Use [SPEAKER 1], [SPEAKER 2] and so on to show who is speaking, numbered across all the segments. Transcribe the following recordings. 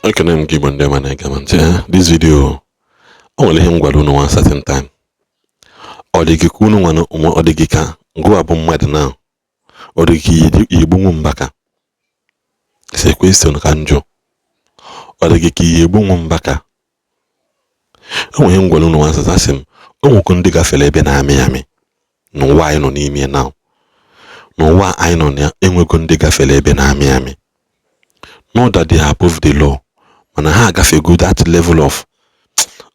[SPEAKER 1] Ekene m gị, Igbo ndị ọma na-ege m ntị. This video, o nwere ihe m gwara unu one certain time. Ọ dị gị ka unu nwa, ọ dị gị ka ngụwa bụ mmadụ na ọ dị gị ka iyi egbunwu Mbaka? It's a question ka njụ. Ọ dị gị ka iyi egbunwu Mbaka? O nwere ihe m gwara unu one certain, asị m o nwekwu ndị gafere ebe na-amị amị n'ụwa anyị nọ n'ime now. N'ụwa anyị nọ na ya, enwego ndị gafere ebe na-amị amị. Not that they are above the law, mana ha agafego that level of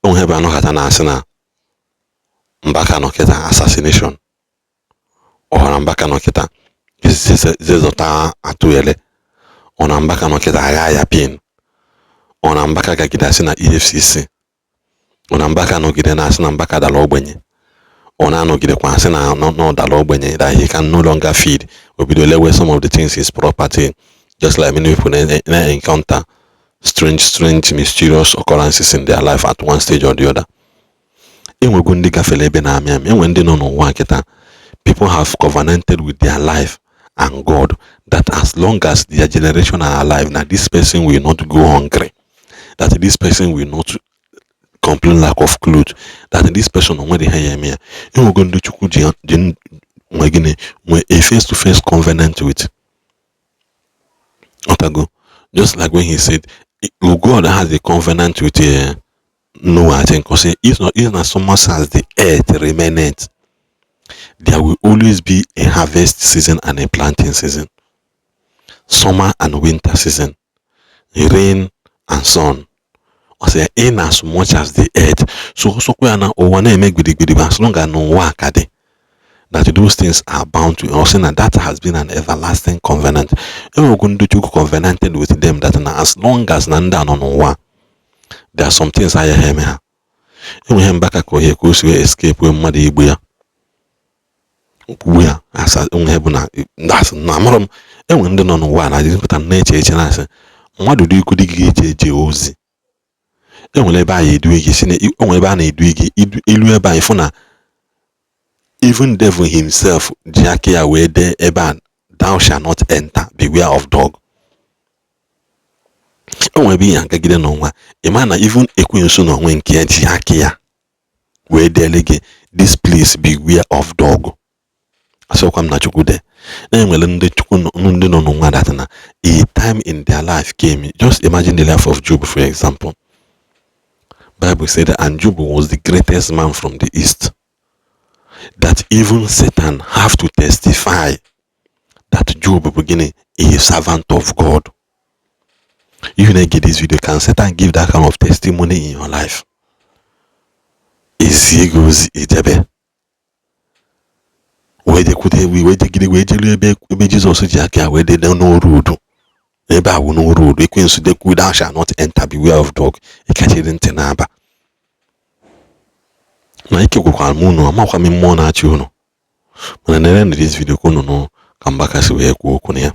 [SPEAKER 1] onwe ebe anọkọta na-asị na Mbaka nọ kịta assassination, ọ na Mbaka nọ kịta zezọta atụghele, ọ na Mbaka nọ kịta agha ya pin, ọ na Mbaka gagide asị na EFCC, ọ na Mbaka nọgide na-asị na Mbaka dara ogbenye, ọ na-anọgidekwa asị na na ọ dara ogbenye, that he can no longer feed, o bido lewe some of the things, his property, just like many people na encounter strange, strange, mysterious occurrences in their life at one stage or the other. Enwego ndị gafere ebe na-amị amị. Enwe ndị nọ n'ụwa kịta, people have covenanted with their life and God that as long as their generation are alive, na this person will not go hungry, that this person will not complain lack of clothes, that this person onwere ihe ya eme ya. Enwego ndị Chukwu ji nwe gịnị, nwee a face to face covenant with Otago. Just like when he said God has a covenant with Noah, I think, because it's not, in as much as the earth remaineth, there will always be a harvest season and a planting season, summer and winter season, rain and sun. Ọ sị, in as much as the earth, so ọsọkwa ya na ụwa na-eme gbidigbidi, as long as n'ụwa ka dị, that those things are bound to. Ọ sị na that has been an everlasting covenant. Enwego ndị Chukwu covenanted with them that na as long as na ndị a nọ n'ụwa, there are some things agaghị eme ha. Enweghị Mbaka ka ohe ka o si wee escape wee mmadụ igbu ya, ogbugbu ya asa. Enweghị bụ na asị na amarọ m. Enwe ndị nọ n'ụwa na-adịpụta na-eche eche na-asị mmadụ dị ikwu dị gị eji eje ozi. Enwere ebe a ya eduwe gị si na enwere ebe a na-edu gị ilu ebe a, ịfụ na even devil himself ji aka ya wee dee ebe a, "Thou shall not enter, beware of dog." Enwere ebe ihe agagide n'ụwa, ị ma na even ekwensu na onwe nke ya ji aka ya wee deele gị, "This place, beware of dog." Asịkwa m na Chukwu de na-enwere ndị Chukwu, ndị nọ n'ụwa that na a time in their life came. Just imagine the life of Job, for example. Bible said that, and Job was the greatest man from the east, that even Satan have to testify that Job bụ gịnị? A servant of God. You na-get this video, can Satan give that kind of testimony in your life? Ezie gị ozi ijebe wee jekwute, wee jegide, wee jelu ebe Jizọs ji aka ya wee dede n'oru udu ebe a wụ n'oru udu. Ekwensu dekwu, "Thou shall not enter, beware of dog." Ịkachiri ntị n'aba na ike gwakwara m unu. Amakwa m mmụọ na-achị unu, mana nere na this video ka unu nụ ka Mbaka si wee kwuo okwu na ya.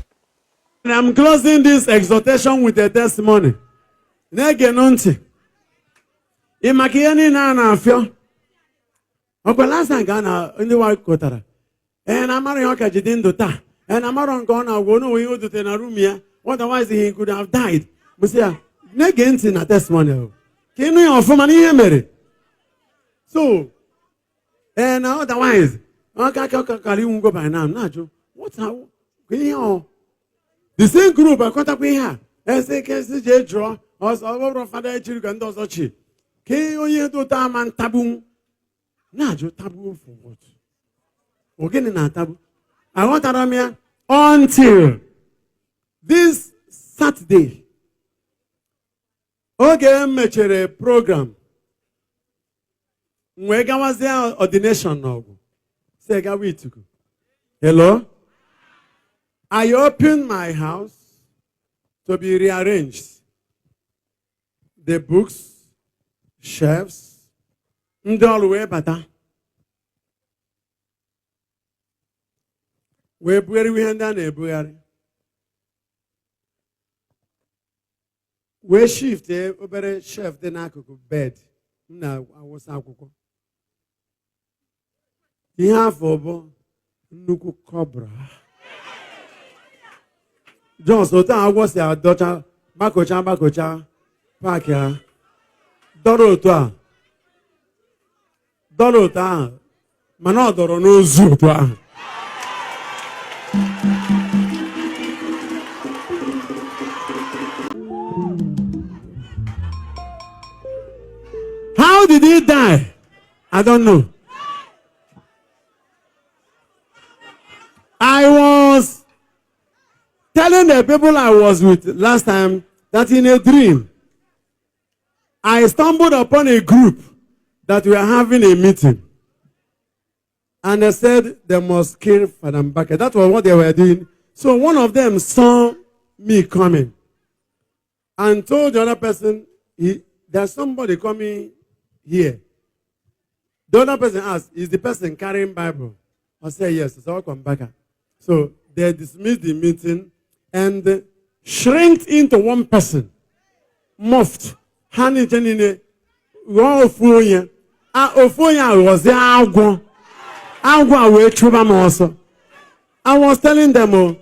[SPEAKER 2] And I'm closing this exhortation with a testimony. Na-egenụ ntị. Ị maka ihe niile a na-afịọ. Ọkwa last time ka a na ndị wakọtara. Ee, na amara ihe ọ ka ji dị ndụ taa. Ee, na amara nke ọ na-agwa onye onwe ihe o dotere na room ya. Otherwise he could have died. Bụsị ya, na-ege ntị na testimony ahụ. Ka ịnụ ya ọfụma n'ihe mere. So, ee, na otherwise, ọ ka kara inwugo by now. Na-ajụ, what ihe ọ the same group akọtakwa ihe a ese kesi jee jụọ ọsọ. Ọ bụrụ fada echiri ka ndị ọzọ chi ka onye dị ụtọ ama ntagbunwu. Na-ajụ, tagbuo for what? Ọ gịnị na-atagbu? Aghọtara m ya until this Saturday, oge m mechere program m wee gawazie ordination n'ọgwụ si gawa Ituku. Hello, I opened my house to be rearranged, the books, shelves. Ndị ọrụ wee bata wee bugharịwa ihe ndị a na-ebugharị, wee shift obere shelf dị n'akụkụ bed m na-awụsa akwụkwọ. Ihe afọ bụ nnukwu cobra. Jos otu a agwọ si adọcha, gbakọcha gbakọcha. Park ya dọrọ otu a, dọrọ otu ahụ, mana ọ dọrọ n'ozu otu ahụ. How did he die? I don't know. I was telling the people I was with last time that in a dream, I stumbled upon a group that were having a meeting. And they said they must kill Father Mbaka. That was what they were doing. So one of them saw me coming and told the other person, there's somebody coming here. The other person asked, "Is the person carrying Bible?" I said, "Yes, it's all Mbaka." So they dismissed the meeting and shrinked into one person, morphed. Ha niche niile ghọọ ofu onye. Ofu onye a ghọzie agwọ. Agwọ a wee chụba m ọsọ. I was telling them, oh,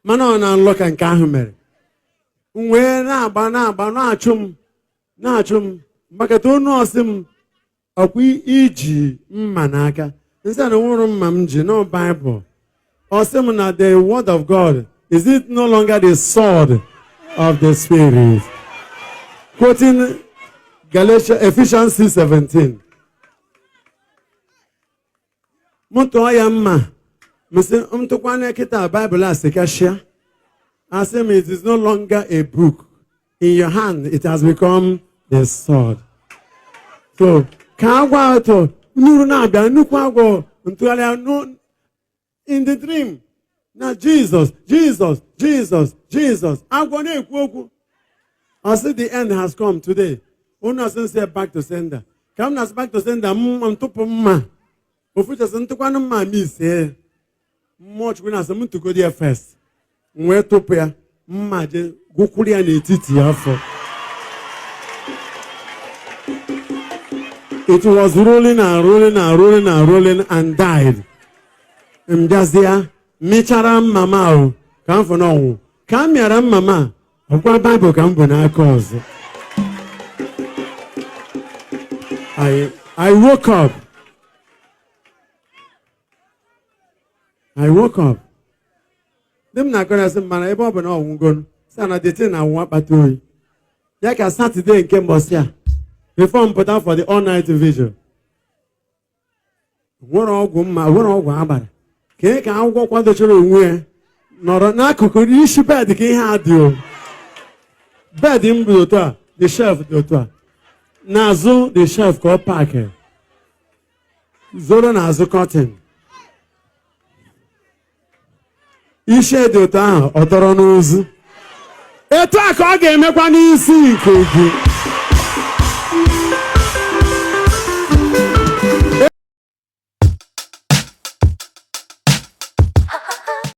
[SPEAKER 2] mana ọ na nlọ ka nke ahụ mere. M wee na-agba, na-agba, na-achụ m, na-achụ m, makata onu ọsị m, ọkwa iji mma n'aka. Nsị na nwụrụ mma m ji no Bible. Ọ sị m na the word of God, is it no longer the sword of the Spirit? Quoting Galatians, Ephesians 6:17. M tụọ ya mma, m sị m tụkwana kịta Bible a sịkashịa. Asị m, it is no longer a book. In your hand, it has become the sword. So, ka agwọ atọ nuru na-abịa, nnukwu agwọ ntụgharịa in the dream na Jesus, Jesus, Jesus, Jesus. Agwọ na-ekwu okwu. Ọ sị the end has come today. Unu asị nsị back to sender. Ka m na-asị back to sender, m ntụpụ mma. Ofu chesị ntụkwanụ mma m ise. Mmụọ Chukwu na-asị m ntụgodi ya first. M wee tụpụ ya, mma je gwụkwuru ya n'etiti afọ. It was rolling and rolling and rolling and rolling and died. M bịazịa mịchara mma m ahụ ka m fụ n'ọnwụ. Ka m mịara mma m a, ọkwa Baịbụl ka m bụ n'aka ọzọ. I woke up. I woke up. Ndị m na-akọrọ sị m mana ebe ọ bụ na ọnwụgonu sị na the thing na awụ akpata oyi. Ya ka Saturday nke mbọsị a, before m pụta for the all night vigil. Nwere ọgwụ mma, nwere ọgwụ agbara. Kee ka akwụkwọ kwadochara onwe ya nọrọ n'akụkụ isi bed ka ihe a dị o. Bed m dị otu a, the shelf dị otu a. N'azụ the shelf ka ọ park. Zoro n'azụ curtain. Isi dị otu ahụ, ọ dọrọ n'ozu. Etu a ka ọ ga-emekwa n'isi nke gị.